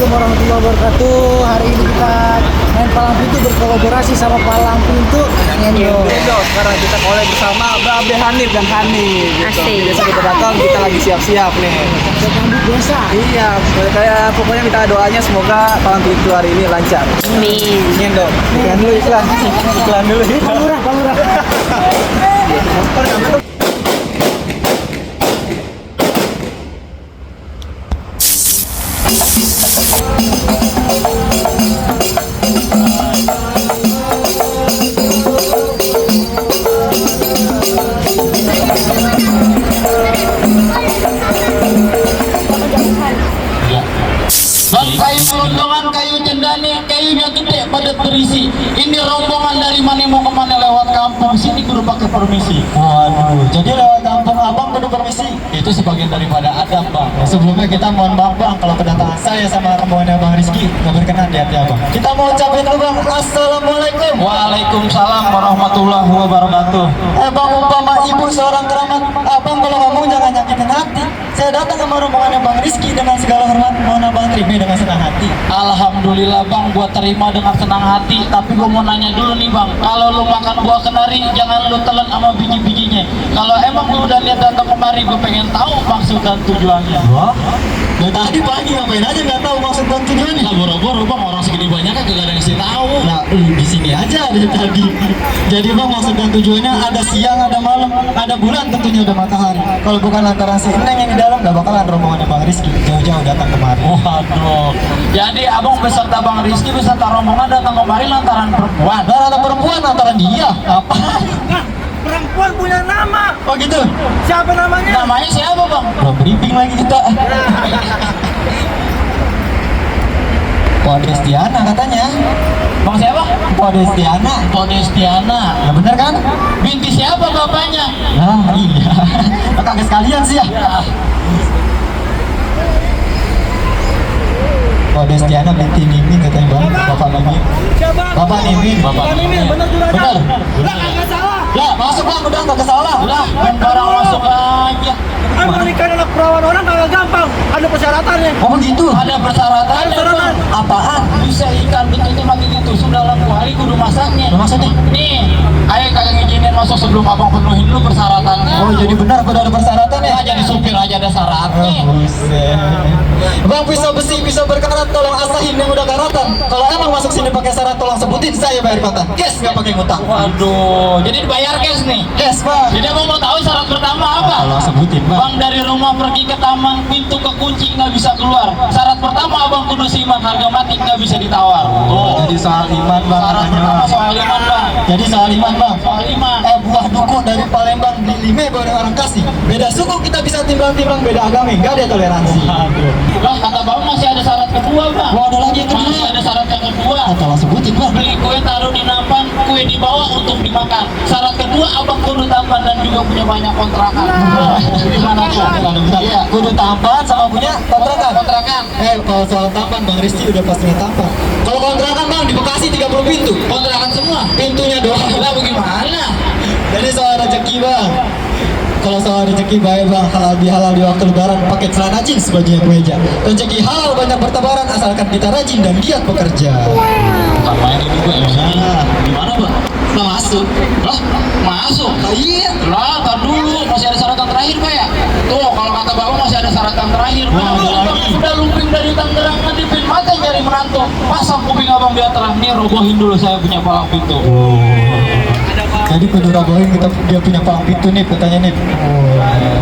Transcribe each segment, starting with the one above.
Assalamualaikum warahmatullahi wabarakatuh. Hari ini kita main palang pintu berkolaborasi sama palang pintu Nendo. Sekarang kita collab bersama Babe Hanif dan Hanif. Asik. Biasa kita datang, kita lagi siap-siap nih. Rambut biasa. Iya, kayak pokoknya minta doanya semoga palang pintu hari ini lancar. Amin. Nendo, iklan dulu iklan. Iklan dulu. Palura. Kayu gelondongan, kayu cendani, kayunya gede pada terisi. Ini rombongan dari mana mau kemana lewat kampung sini kudu pakai permisi. Waduh, jadi lewat kampung abang kudu permisi. Itu sebagian daripada adab bang. Sebelumnya kita mohon maaf bang kalau kedatangan saya sama rombongannya bang Rizky nggak berkenan di hati abang. Kita mau ucapin dulu bang, assalamualaikum. Waalaikumsalam warahmatullahi wabarakatuh. Bang umpama ibu seorang keramat, abang kalau ngomong jangan nyakitin hati. Saya datang sama rombongannya bang Rizky dengan segala hormat, mohon abang terima dengan senang hati. Alhamdulillah bang, gua terima dengan senang hati. Tapi gua mau nanya dulu nih bang, kalau lu makan buah kenari jangan lu telan sama biji-bijinya. Kalau emang lu udah lihat datang kemari, gua pengen tahu maksud dan tujuannya. Wah, dari tadi pagi ngapain aja nggak tahu maksud dan tujuannya? Nah, boro-boro bang, orang segini banyak kan gak ada yang sih tahu. Nah, di sini aja dari tadi. Jadi bang, maksud dan tujuannya ada siang, ada malam, ada bulan, tentunya ada matahari. Kalau bukan lantaran si Neng yang di dalam, gak bakalan rombongannya bang Rizky jauh-jauh datang kemari. Waduh, jadi abang beserta bang Rizky beserta rombongan datang kemari lantaran perempuan. Lantaran perempuan, lantaran dia. Apa? Perempuan punya nama. Oh gitu? Siapa namanya? Namanya siapa bang? Belum briefing lagi kita. Podestiana katanya. Bang siapa? Podestiana. Podestiana. Ya bener kan? Binti siapa bapaknya? Nah iya. Kagak sekalian sih ya. Podestiana binti Nimin katanya bang. Bapak Nimin. Siapa? Bapak Nimin. Bapak Nimin, bener juragan. Bener. Lah kagak salah. Ya masuk bang, udah nggak salah. Udah, barang masuk aja. Kan nikahin anak perawan orang kagak gampang. Ada persyaratannya. Oh begitu? Ada persyaratan. Ada persyaratan. Apaan? Bisa ikan begitu mati gitu. Sudah dalam 2 hari kudu masaknya. Masaknya? Nih, ayo kagak ngizinin masuk sebelum abang penuhin dulu persyaratannya. Oh jadi benar kudu ada persyaratannya? Nah, jadi supir aja ada syaratnya. Buset. Bang pisau besi, pisau berkarat, tolong asahin yang udah karatan. Kalau emang masuk sini pakai syarat, tolong sebutin saya bayar kontan. Cash nggak pakai ngutang. Waduh, jadi dibayar cash nih? Cash bang. Jadi abang mau tahu syarat pertama apa? Tolong sebutin bang. Bang dari rumah pergi ke taman, pintu kekunci nggak bisa keluar. Syarat pertama abang kudu iman, harga mati nggak bisa ditawar. Oh, jadi soal iman bang. Syarat pertama soal iman bang. Jadi soal iman bang. Soal iman. Buah duku dari Palembang di Lime baru orang kasih. Beda suku kita bisa timbang-timbang, beda agama nggak ada toleransi. Aduh. Lah kata bang masih ada syarat kedua bang. Oh ada lagi yang kedua. Masih ada syarat yang kedua. Tolong sebutin bang. Beli kue taruh di nampan, kue dibawa untuk dimakan. Syarat kedua abang kudu tampan dan juga punya banyak kontrakan. Gimana tuh? Iya, kudu tampan sama punya kontrakan. Kontrakan. Kalau soal tampan bang Rizky udah pastinya tampan. Kalau kontrakan bang di Bekasi 30 pintu. Kontrakan semua. Pintunya doang. Lah bagaimana? Jadi soal rezeki bang. Kalau soal rezeki baik bang, halal di waktu lebaran pakai celana jeans bajunya kemeja. Rezeki halal banyak bertebaran asalkan kita rajin dan giat bekerja. Bukan main ini gue ya. Gimana bang? Nggak masuk. Lah masuk? Nah, iya. Lah tar dulu masih ada syarat yang terakhir pak ya. Tuh kalau kata bapak masih ada syarat yang terakhir. Wah, udah lumping dari Tangerang ngedipin mata nyari menantu. Pasang kuping abang dia terang nih robohin dulu saya punya palang pintu. Jadi kudu robohin dia punya palang pintu nih katanya nih.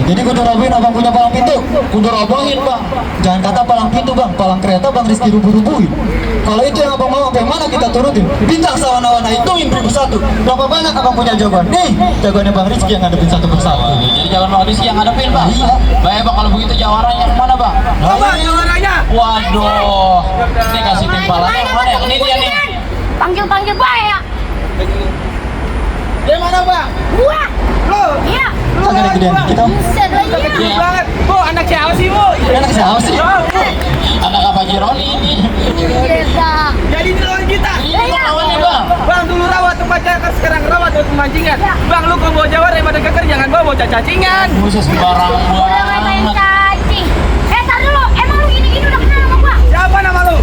Jadi kudu robohin abang punya palang pintu. Kudu robohin bang. Jangan kata palang pintu bang, palang kereta bang Rizky rubuh-rubuhin. Kalau itu yang abang mau, sampai mana kita turutin? Bintang sawana-wana hitungin 1001. Berapa banyak abang punya jawaban? Nih, jawabannya bang Rizky yang ngadepin satu persatu. Jadi jawaban bang Rizky yang ngadepin bang. Iya. Baik bang kalau begitu jawarannya yang mana bang? Apa jawarannya? Waduh, ini kasih timpalan yang mana ya? Ini dia nih. Panggil baik ya. Dia mana bang? Gua. Lo? Iya. Agak ada gedean kita. Buset lagi. Gede banget. Bu, anak siapa sih bu? Anak siapa sih? Oh, bu. Anak apa Jironi ini? Iya. Jadi ini lawan kita. Ini lawannya bang. Bang dulu rawat tempat kan sekarang rawat buat pemancingan. Bang lu kalau bawa Jawa daripada keker jangan bawa cacingan. Khusus sembarang Udah main banget. cacing. Tar dulu. Emang lu gini-gini udah kenal sama gua? Siapa nama lu?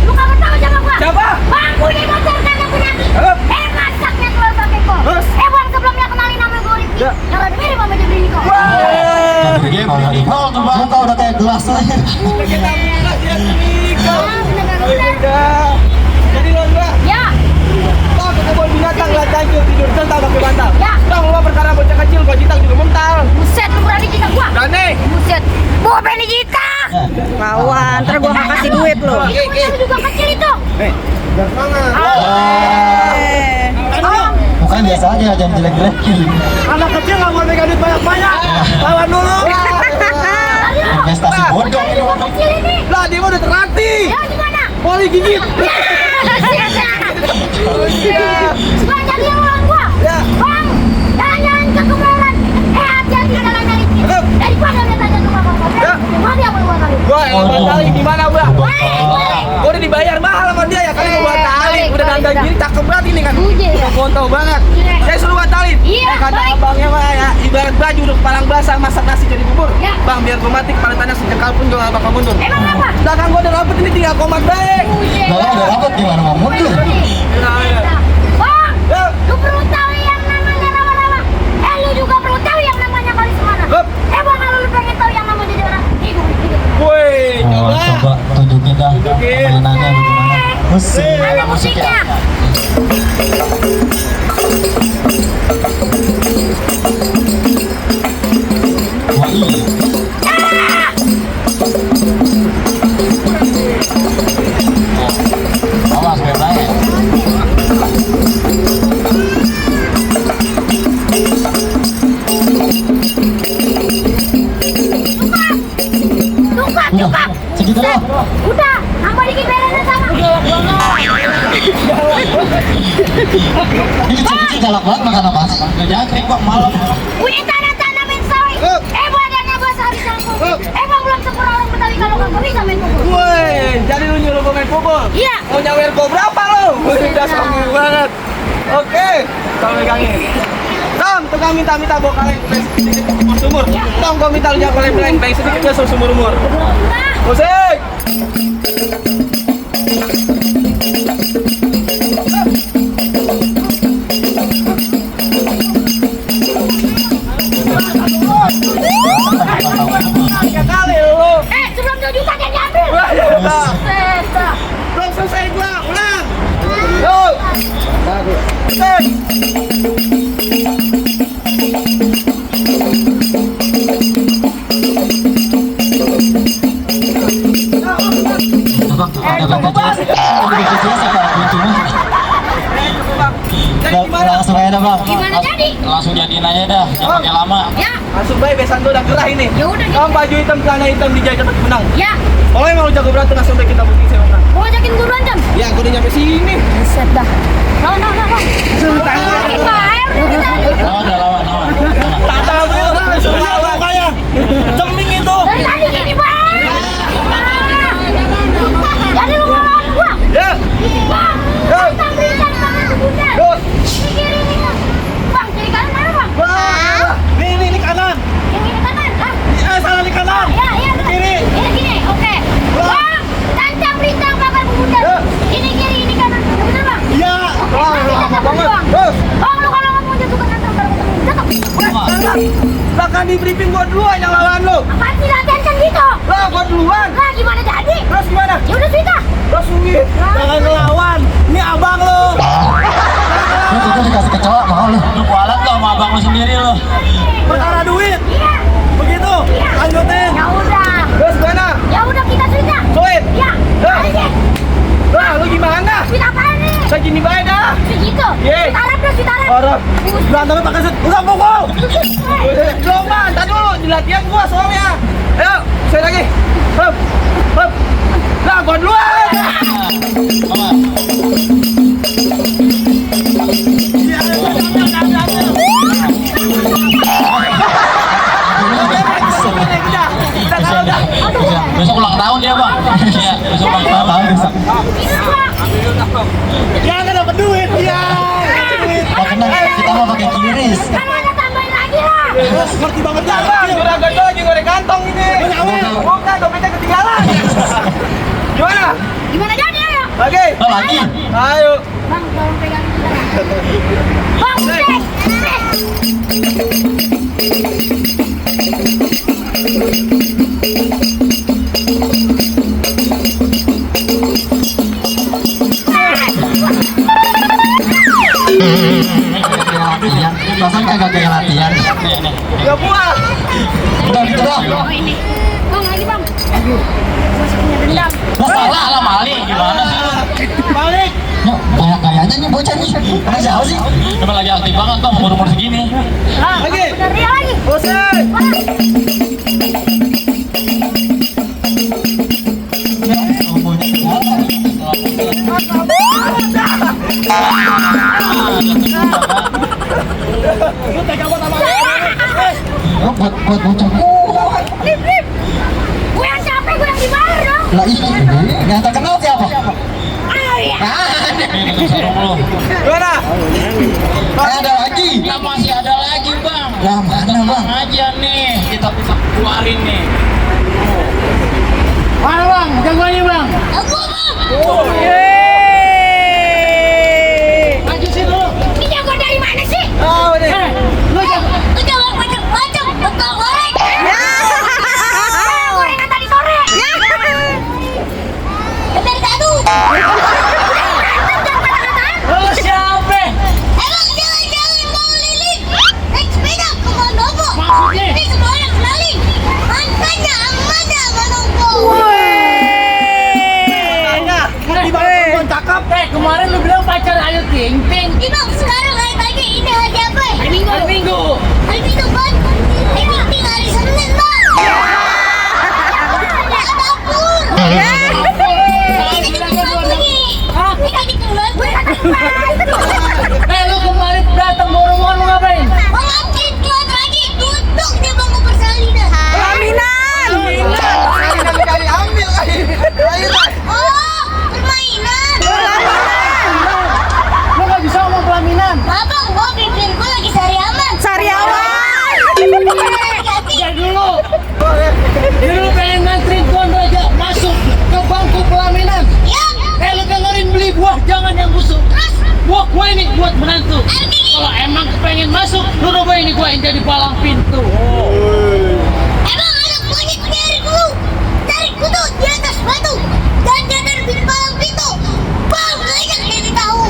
ntar gua nggak kasih duit lo. Itu juga kecil itu. Bukan biasa aja jangan jelek-jelekin. Anak kecil nggak mau megang duit banyak-banyak. Lawan dulu. Investasi bodoh ini. Kecil ini. Lah dia mah udah terlatih. Ya gimana? Poli gigit. Bang, jadi yang lawan gua. Ya. Bang, jangan ke kuburan. Hati-hati jalan dari sini. Daripada lihat aja tuh bang. Ya. Mana yang mau kali? Gua yang buat tali gimana gua? Gua udah dibayar mahal sama dia ya kali gua buat tali. Udah dandan gini cakep banget ini kan. Buje ya. Kontol banget. Saya suruh batalin. Iya, Kata baik. abangnya mah ya ibarat baju udah kepalang basah masak nasi jadi bubur. Ya. Bang biar gua mati kepala tanah sejengkal pun gua gak bakal mundur. Emang apa? Belakang gua udah rapet ini tinggal komat baik. Buje. Kalau udah rapat gimana mau mundur? Bang, Ya. lu perlu tahu yang namanya nama-nama. Lu juga perlu tahu yang namanya Karismana. Hup. Bang, kalau lu pengen tahu yang namanya jadi orang hidup. Woi, Oh, coba tunjukin dah permainannya bagaimana. Musik. Ada musiknya. Wah iya. Awas bebanya. Tukar, Udah, tukar. segitu doang. Udah, nambah dikit beresnya sama. Ini kecil-kecil galak banget makan apa? Gak jangkrik kok malam. Punya tanah-tanah main sawit. Ada nambah sehari campur. Bang, belum sempurna orang Betawi kalau nggak bisa main pukul. woi, jadi lu nyuruh gua main pukul? Iya. Mau nyawer gua berapa lo? Udah sombong banget. Oke, tolong megangin. Tom, tukang minta-minta bawa kaleng sedikit sumur. Tom, gua minta lu jangan kaleng baik sedikit biasa sumur umur. Nah, Musik. Tiga kali lu. sebelum 2 juta dia diambil. Wah, ya udah. Seta. Belum selesai gua, ulang. Yo. Musik. Coba, ada BPJS. Ada BPJS apa? Jadi gimana? Langsung aja dah bang. Gimana jadi? Langsung jadiin aja dah, jangan pakai lama. Ya, Langsung baik besan tuh udah gerah ini. ya udah gitu. Kamu baju hitam, celana hitam dijahit tetap menang. Ya, Kalau emang lu jago berantem langsung baik kita buktiin saya menang. mau ajakin duluan jam. Ya, aku udah nyampe sini. Set dah. No. Sakit banget. Lawan. Tak tahu langsung lawan kayak ceming itu. Dari tadi gini bang. Jadi lu mau lawan gua? Ya. Bang, Ya. kita berikan tangan ke bunda. Yo. Ini kiri ini. Bang, kiri kanan mana bang? Wah. Ini kanan. Yang ini kanan. Salah di kanan. Ya. Kiri. Ini gini, oke. Wah. Bang, tancap berita bakal ke bunda. Ya. Ini kiri, ini kanan. Bener bang? Iya. Oke, Wah, nanti lama kita banget. bang. Terus. Bang, lu kalau ngomong jatuhkan nanti baru ketemu. Jatuh. Bahkan di briefing gua duluan yang lawan lu. Apaan sih latihan kan gitu? Lah, gua duluan. Lah gimana jadi? Terus gimana? Ya udah cerita. Terus Wih, jangan ngelawan. Ini abang lu. Lu itu dikasih kecoa mau lu. Lu kualat lo sama abang lu sendiri lu. Perkara duit. Iya. Begitu. Lanjutin. Ya udah. Terus gimana? Ya udah kita cerita. Suit. Ya. Ayo. Lah, lu gimana? Cerita apaan nih? Saya gini baik dah. Segitu. Ye. Kita harap deh, kita harap. Harap. Berantemnya pakai set. Udah pukul. Coba, ntar dulu di latihan gua soalnya. Ayo, saya lagi. Hup. Lah, gua duluan. Besok ulang tahun dia bang. Iya, besok ulang tahun. Ini bang. Jangan dapat duit. Ya. Makanya kita mau pakai kiris. Kalau ada tambahin lagi lah. Terus ngerti banget ya bang. Juragan tuh lagi goreng kantong ini. Bukan, dompetnya ketinggalan. Gimana? Gimana jadi ayo? Oke. Oh, lagi. Ayo. Bang, tolong pegang kita. Bang, cek. Latihan. Perasaan kagak kayak latihan. Gak puas. Udah gitu doang. Oh ini. Bang, lagi bang. Masih punya dendam. Lah salah lah maling gimana sih lu? Balik. Kayak-kayaknya nih bocah nih. Emang siapa sih? Emang lagi aktif banget bang umur-umur segini. Lagi. Bener ya lagi. Bosan. Lu tega banget sama Buat bocah gua. Lip. Gue yang capek, gue yang dibayar dong. Lah ini yang terkenal siapa? Ah iya. Sarung lu. Gimana? Ada lagi. Ya masih ada lagi bang. Lah mana bang? Aja nih kita keluarin nih. Mana bang? Jagoannya bang? Aku bang. Maju sih lu. Ini jago dari mana sih? Oh, ini. Lu jago. Lu jangan macam-macam. Betul goreng. Gorengan tadi sore. Dari tadu. Lu siapa? Emang jalan-jalan mau lilit. Naik sepeda ke Manopo. Maksudnya? Ini semua orang kenalin. Mantannya Amanda Manopo. Di bawah perempuan cakep. Kemarin lu bilang pacar Ayu Ting Ting. Imam sekarang hari tanya ini hari apa? Hari Minggu. Hari Minggu bang. Hari Minggu hari Senin bang. Ada dapur. Ini kebetulan bunyi. Ini kebetulan bunyi. Lu kemarin datang bawa lu ngapain? Mau ngapin keluar lagi. Duduk dia bangun persalinan. Kali ambil kali. Ayo lah. Oh, permainan. Lu gak bisa ngomong pelaminan. Abang, gua pikir gua lagi sariawan. Ya dulu. Dulu pengen nganterin Tuan Raja masuk ke bangku pelaminan. Ya, Lu dengerin beli buah jangan yang busuk. Buah gua ini buat menantu. Kalau emang pengen masuk, lu coba ini gua yang jadi palang pintu. emang anak monyet nyari dulu. Cari kutu di atas batu. Dan jangan di palang pintu. Bang, banyak jadi tahu.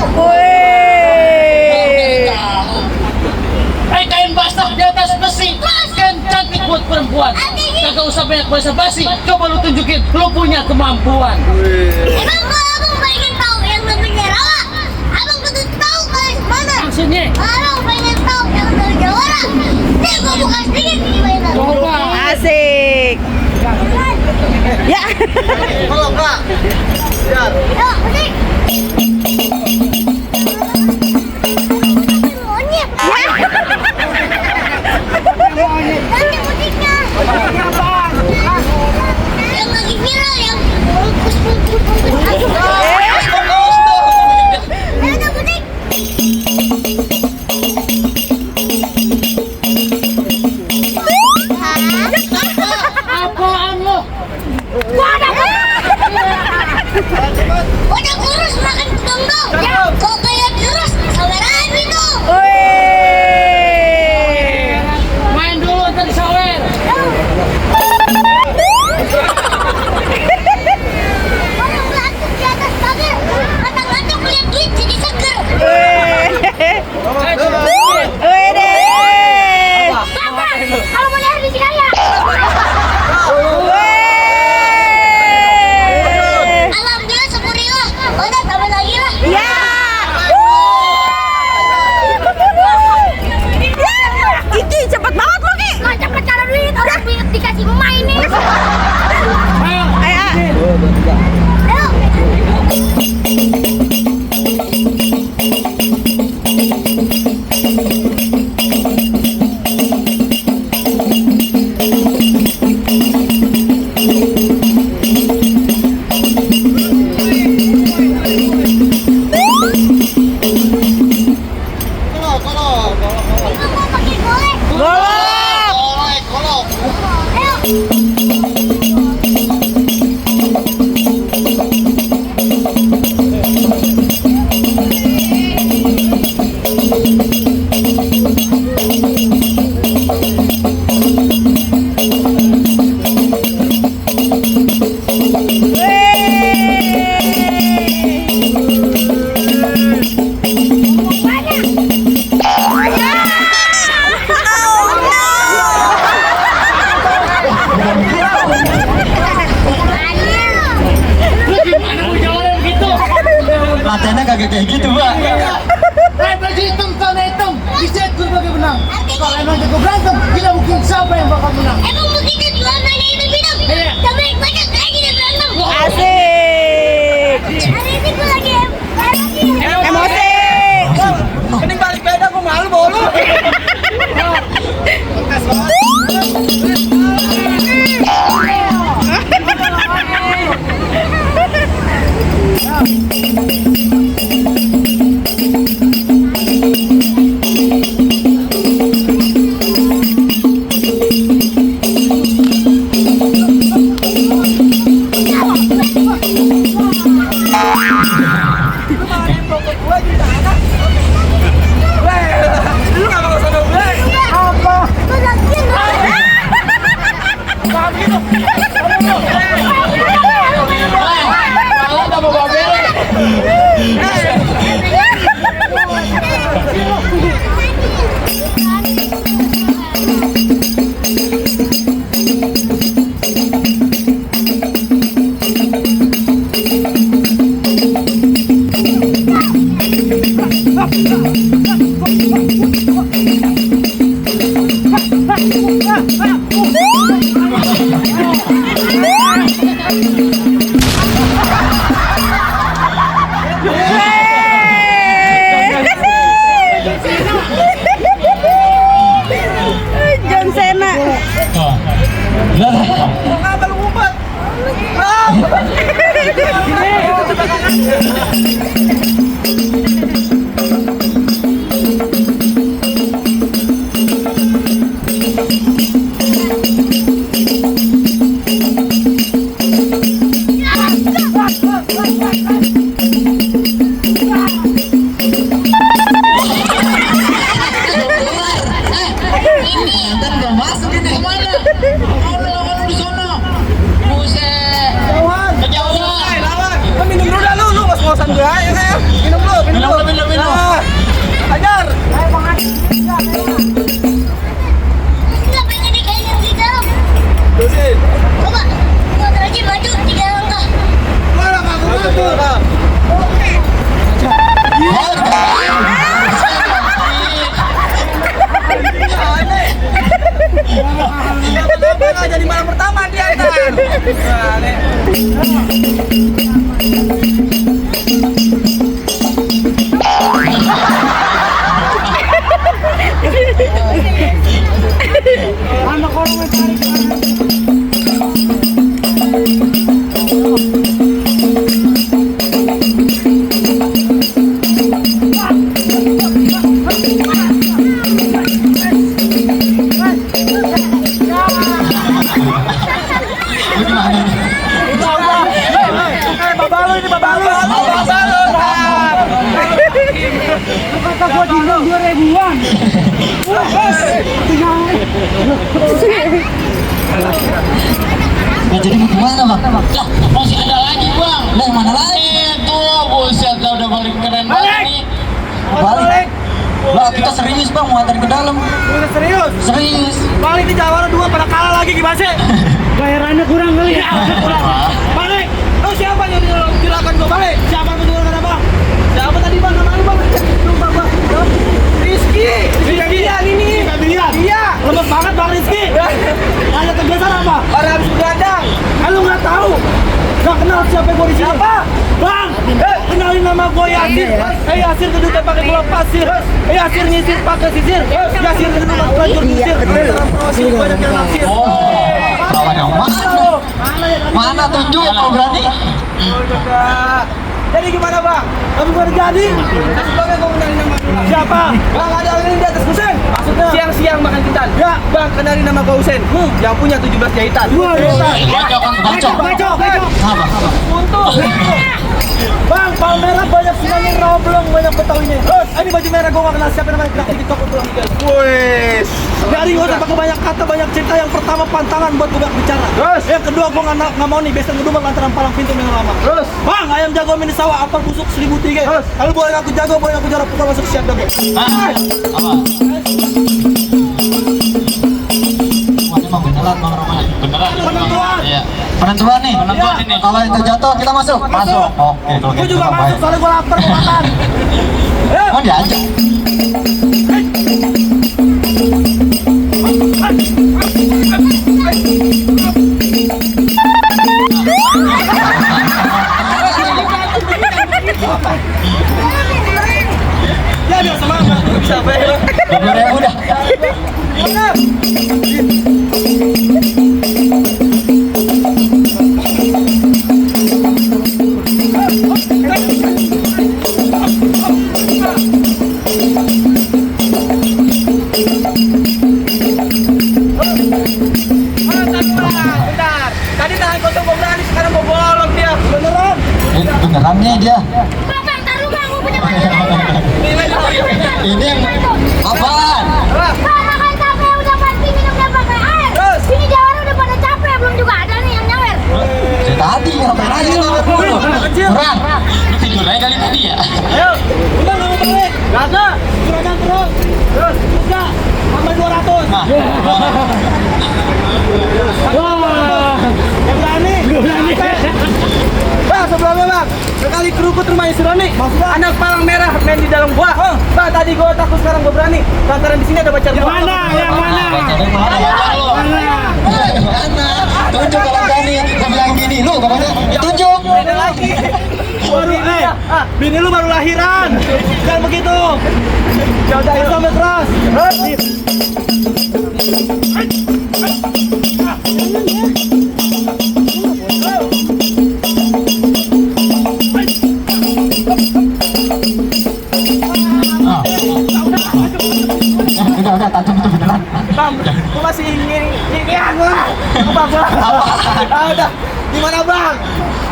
Kain basah di atas besi. Kan cantik buat perempuan. Kagak usah banyak basa-basi. Coba lu tunjukin lu punya kemampuan. Emang kalau abang pengen tahu yang namanya rawa, abang kudu tahu kalian mana. Maksudnya? Abang pengen tahu yang namanya jawara. Nih gua buka sedikit mainan. Coba. Asik. Ya. Kalau enggak. Biar. Yuk, musik. Monyet. Nanti musiknya. Yang lagi viral yang bungkus. Ada musik. Apaan lu? Udah kurus makan dong. Kau kayak kurus sabaran itu. Main dulu ntar sawer. Orang melantuk di atas pagar. Anak-anak lihat duit jadi seger. Papa, kalau mau nyari di sini ya. Alhamdulillah, syukurillah. Udah tambah lagi lah. Iki cepet banget lo Ki. Nggak cepet cara duit. Orang dikasih main nih. Ayo. Ayo. Kita mau pakai golek. Ayo. kagak kayak gitu, Pak. Baju hitam, celana hitam, diset gue sebagai menang. Kalau emang jago berantem, kita buktiin siapa yang bakal menang. Emang begitu celananya itu bilang. Iya. Tapi banyak lagi dia berantem. Asik. Hari ini gue lagi Emosi. Ini balik beda gue malu bolu. Lu nggak mau sama gue? Malah tak mau babel. John Cena. Kenapa lu ngumpet? Ntar nggak masuk ini kemana? Lawan di sana. Buset. Kejauhan. Lawan. Minum dulu dah lu ngos-ngosan gue aja ya. Minum dulu. Minum. Nah, ajar. Nggak pengen dikainin di dalam. Terusin. Coba, motor aja maju 3 langkah. Mana kamu ngatur? Kenapa nggak jadi malam pertama dia ntar? Aneh. Anak orang mencari. Babalu ini babalu. Kata gua tinggal 2000-an. Nah, jadi gimana, Bang? Lah, masih ada lagi, Bang. Lah, yang mana lagi? Itu, buset, udah balik keren banget nih. Balik. Lah, kita serius, Bang, mau antar ke dalam. Udah serius. Serius. Balik di Jawara 2 pada kalah lagi gimana sih? Bayarannya kurang kali ya. Balik. Lu siapa yang silakan gua balik? Siapa yang menjual kenapa? Siapa tadi Bang? Nama lu Bang? Lupa Bang. Rizky. Dia ini. Iya. Lemes banget Bang Rizky. Hanya tergeser apa? Orang habis begadang. Lu nggak tahu. Nggak kenal siapa gua di sini. Siapa? Bang, kenalin nama gua Yasir. Yasir keduduk pakai bola pasir. Yasir nyisir pakai sisir. Yasir keduduk pelacur nyisir. Banyak yang naksir. Oh, lawan yang mana? Mana tunjuk kalau berani? Oh, juga. Jadi gimana Bang? Tapi baru jadi. Sebagai gua kenalin nama lu. Siapa? Bang ada orang di atas Husen. Maksudnya? Siang-siang makan kintan. Ya, Bang kenalin nama gua Husen. Yang punya 17 jahitan. Gua Bacok, bacok. Bacok. Apa? Untuk. Bang, Palmera banyak sinanya roblong, banyak betawinya. Ini baju merah gua nggak kenal siapa namanya, gerak TikTok untuk Miguel. Wes. Dari gua udah pakai banyak kata, banyak cerita. Yang pertama pantangan buat gua bicara. Terus? Yang kedua gua nggak mau nih biasa ngedumel lantaran palang pintu yang lama. Terus? Bang, ayam jago mini sawah apel busuk 1003. Terus? Kalau boleh aku jago, boleh aku jarak pukul masuk siap dong. Hah? Apa? Wah, emang beneran Bang Roman. Beneran. Beneran. Iya. Penentuan nih. Penentuan ini. Kalau itu jatuh kita masuk. Masuk. Oke, kalau Gue gitu juga kita masuk, main. soalnya gue lapar mau makan. Oh diajak. Ya biar semangat. Siapa ya? 20.000 udah. Bentar. Tadi tangan kosong gue berani, sekarang gue bolong dia. Beneran? Beneran nih dia. Bang, taruh bang, gue punya makanan. Ini yang apaan? Bang, makan capek udah pasti minumnya pakai air. Terus? Ini jawara udah pada capek, belum juga ada nih yang nyawer. Tadi ngapain aja kita dulu. Beneran. Lu tidur aja kali tadi ya. Ayo. Udah nggak mau balik. Gak ada. Juragan terus. Terus. Udah. Tambah 200. Nah, Wah. Yang berani. Bang, sebelumnya bang, sekali kerukut rumahnya si Roni, anak palang merah main di dalam gua. Bang, tadi gua takut, sekarang gua berani. Lantaran di sini ada pacar gua. Yang mana? tunjuk kalau berani. Gua bilang gini, lu kemana? Tunjuk. Ada lagi. Baru bini lu baru lahiran. Jangan begitu. Ya udah, ayo. Sampai keras. Udah, tajam itu beneran. Bang, gua masih ingin gua. Apa bang? Ah, udah. Gimana bang?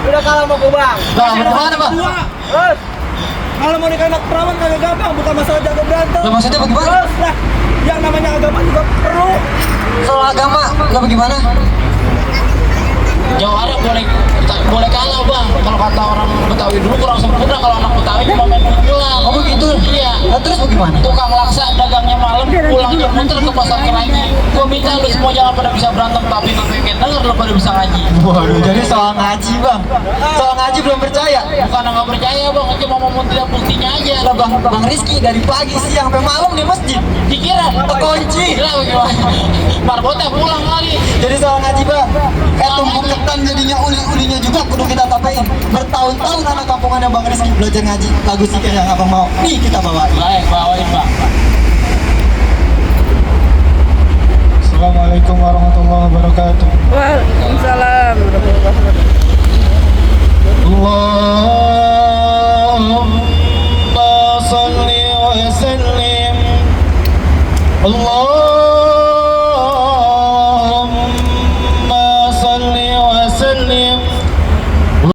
Udah kalah sama gua bang. Bang, bagaimana bang? Dua. Terus, Kalau mau nikah anak perawan kagak gampang, bukan masalah jago berantem. Lah maksudnya bagaimana? Terus lah, yang namanya agama juga perlu. Soal agama, lah bagaimana? Jawara boleh kalah bang. Kalau kata orang Betawi dulu kurang sempurna, kalau anak Betawi cuma main pulang. Oh begitu? Iya. Lah terus bagaimana? Tukang laksa dagangnya malam, pulangnya muter ke pasar Keranji. Gua minta lu semua jangan pada bisa berantem, tapi pengen denger lu pada bisa ngaji. Waduh, jadi soal ngaji bang. Soal ngaji belum percaya. Bukan nggak percaya bang, cuma mau lihat buktinya aja. Lah bang Rizky dari pagi siang sampai malam di masjid. Dikira Kunci. gila bagaimana? Marbotnya pulang lagi. Jadi soal ngaji bang, tumpuk ketan jadinya uli-ulinya juga kudu kita tapain. Bertahun-tahun anak kampungannya Bang Rizky belajar ngaji. Lagu Sikir yang abang mau, nih kita bawain. Baik, bawain bang. Assalamualaikum warahmatullahi wabarakatuh. Waalaikumsalam. Allahumma salli wa sallim. Allah